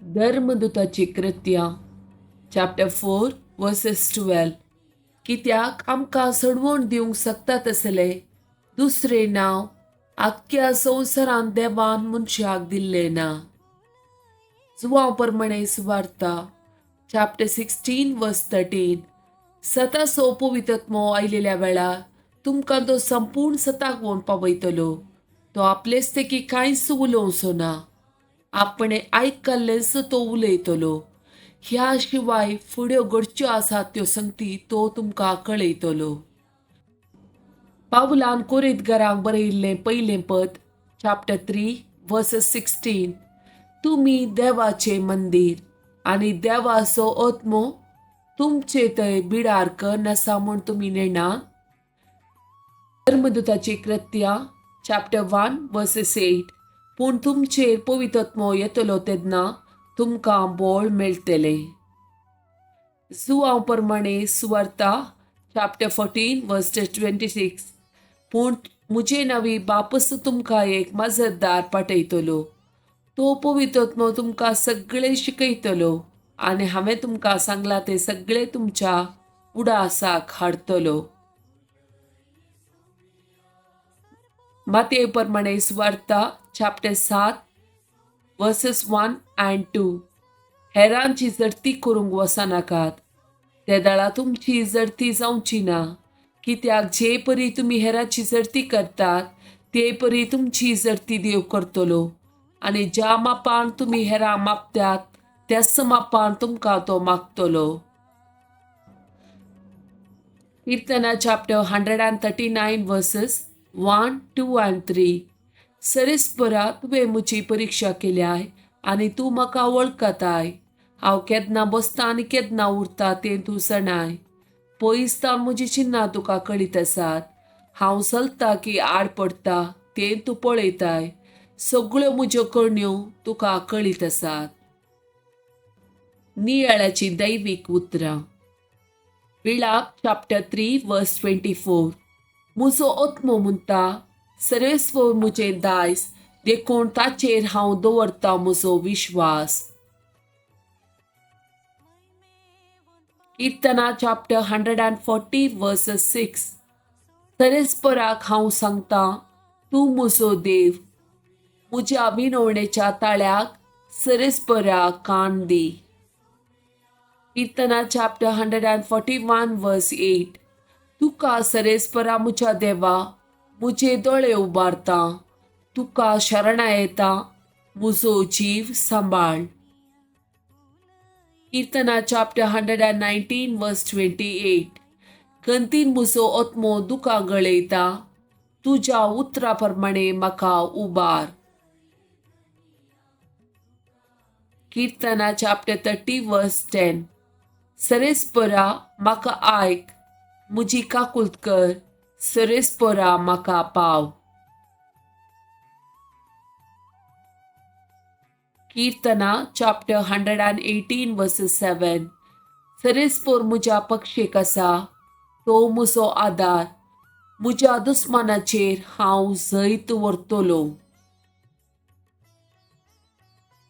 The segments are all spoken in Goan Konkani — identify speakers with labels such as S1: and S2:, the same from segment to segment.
S1: धर्मदुताची कृत्यां चॅप्टर 4 वर्सेस 12. कित्याक आमकां सोडवण दिवंक शकता तसले दुसरें नांव आख्ख्या संवसारांत देवान मनशाक दिल्लें ना. जुवांव परमणे सुवार्ता चॅप्टर 16 वर्स 13. सतासो पवित्रत्मो आयलेल्या वेळार तुमकां तो संपूर्ण सताक वोन पावयतलो. तो आपलेच तेकी कांयच उलोवचो ना, आपणे आयकल्लेंच तो उलयतलो. ह्या शिवाय फुड्यो घडच्यो आसात त्यो संगती तो तुमकां कळयतलो. पावलान कोरीतगरांक बरयिल्लें पयलें पद चॅप्टर 3 वर्सेस 16. तुमी देवाचें मंदीर आनी देवाचो आत्मो तुमचे थंय बिडार कर आसा म्हूण तुमी नेणा. धर्मदुताची कृत्यां चॅप्टर 1 वर्सेस 8. पूण तुमचेर पवित्रत्मो येतलो तेन्ना तुमकां बोळ मेळटलें. जुवांव प्रमाणे सुवार्ता चॅप्टर 14 वर्स 26. पूण म्हजे नांवी बापस तुमकां एक मजतदार पाठयतलो. तो पवित्रत्मो तुमकां सगळें शिकयतलो आनी हांवें तुमकां सांगलां तें सगळें तुमच्या उडासाक हाडटलो. मातये प्रमाणे सुवार्ता चॅप्टर 7 वर्सेस 1 आनी 2. हेरांची जडती करूंक वचनाकात, तेदळा तुमची जडती जावची ना. कित्याक जे परी तुमी हेरांची जडती करतात ते परी तुमची जडती देव करतलो. आनी ज्या मापान तुमी हेरां मापतात त्याच मापान तुमकां तो मागतलो. किर्तना चॅप्टर 139 वर्सेस 1, 2 आनी 3. सरेस्परा तुवें म्हजी परिक्षा केल्याय आनी तूं म्हाका वळखताय. हांव केन्ना बसता आनी केन्ना उरता तें तूं सणाय. पयस म्हजी चिन्नां तुका कळीत आसात. हांव चलता की आड पडटा तें तूं पळयताय. सगळ्यो म्हज्यो करण्यो तुका कळीत आसात. नियाळाची दैवीक उतरां. विळाप चॅप्टर 3 वर्स 24. म्हजो आत्मो म्हणटा, सर्वेस्वर म्हजें दायज, देखून ताचेर हांव दवरता म्हजो विश्वास. किर्तना चॅप्टर 140 वर्सेस 6. सरेस्पराक हांव सांगता, तूं म्हजो देव. म्हज्या विनवणेच्या ताळ्याक सरेस्पराक कान दी. किर्तना चॅप्टर 141 वर्स 8. तुका सरेस्परा म्हज्या देवा म्हजे दोळे उबारता. तुका शरणा येता, म्हजो जीव सांबाळ. किर्तना चॅप्टर 119 वर्स 28. गंतीन म्हजो आत्मो दुकां गळयता, तुज्या उतरा प्रमाणे म्हाका उबार. किर्तना चॅप्टर 30 वर्स 10. सरेस्परा म्हाका आयक, म्हजी काकूत कर, सरेस्परा म्हाका पाव. किर्तना चॅप्टर 118 वर्सेस 7. सरेस्पोर म्हज्या पक्षेक आसा, तो म्हजो आदार. म्हज्या दुस्मानाचेर हांव जैत व्हरतलो.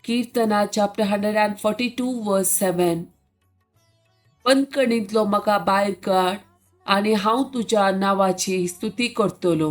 S1: किर्तना चॅप्टर 142 वर्स 7. बंदखणींतलो म्हाका भायर काड आनी हांव तुज्या नांवाची स्तुती करतलो.